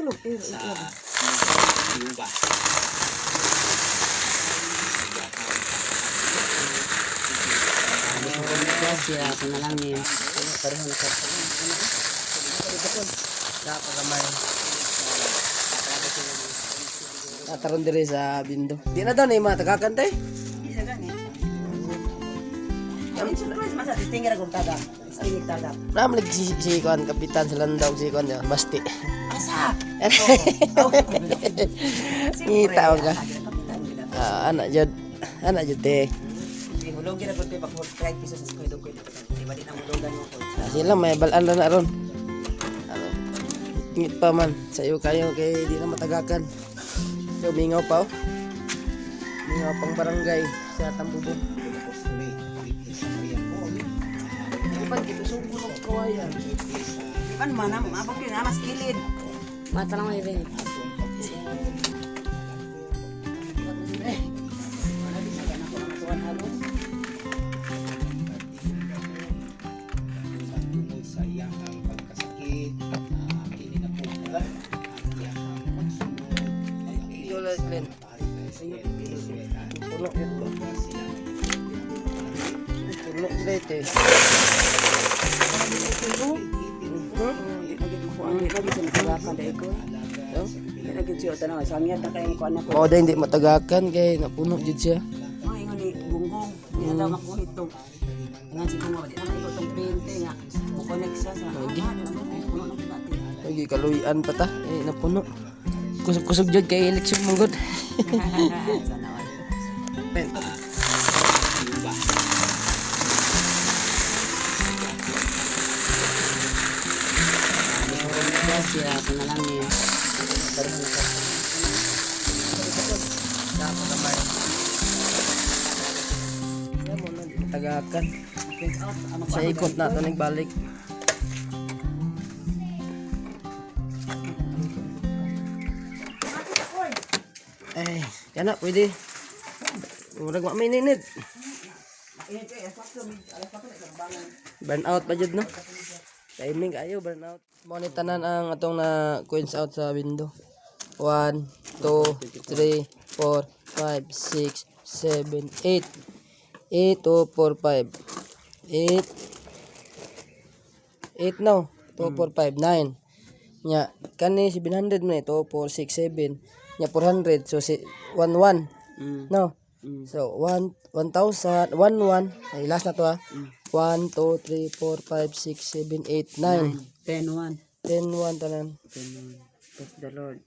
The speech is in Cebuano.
Sulog eh. Sa Cuba. Gracias, panalangin. Pareho na sa Napakamay. Nataron dire sa bindo. Di na daw na yung mga tagakan te. Surprise man sa distingue ra kung taga. Distingue taga. Naman si kuan kapitan sa landaw si kuan di ba? Basti. Asa? Ngita ka. Ah, anak jud. Anak jud te. Hulog ra gud pag kahit piso sa skuy dog ko. Di ba di na hulugan mo ko. Ah, sila may balaan na na ron. Ano, ngit pa man. Sayo kayo kay di na matagakan. So, mingaw pa oh. Mingaw pang barangay sa Tambubo. Ipan, kitusong ko ng kawayan. Ipan man am abog gyud na mas kilid. Mata lang rin. Sa iyang pagkasakit, kini na po ang iyang pagsunod, Ikaw lang, Glenn. Puno yun ba? Puno sila ito eh. Di na gid mo di na gid siya matagakan dai ko. No? Di na gid siya tanaw sangyad na kay ko anak ko. Mao hindi matagakan kay napuno jud siya. Mga ingon ni Gunggong, di na daw makuhit to. Ingon si Gunggong, di na maigo tong printe nga. Mo connect siya sa puno na kita. Lagi kaluyan pa ta. Eh napuno. Kusog-kusog jud kay eleksyon mong god. Sana wala. Ben. Gracias, panalangin. Pareho na sa Siya mo na di matagakan. Sa ikot na to nagbalik. Eh, kana pwede. Murag wa may ninid. Burn out pa jud no. Timing kayo burn out. Mo ni tanan ang atong na coins out sa window. 1 2 3 4 5 6 7 8 8 2 4 5 8 8 no 2 4 5 9. Nya kani 700 man eh 2 4 6 7. Nya 400, so si 1 1 no. So 1 1,000 1 1 ay last na to ah. 1 2 3 4 5 6 7 8 9 10-1. 10 1 tanan. 10-1. Praise the Lord.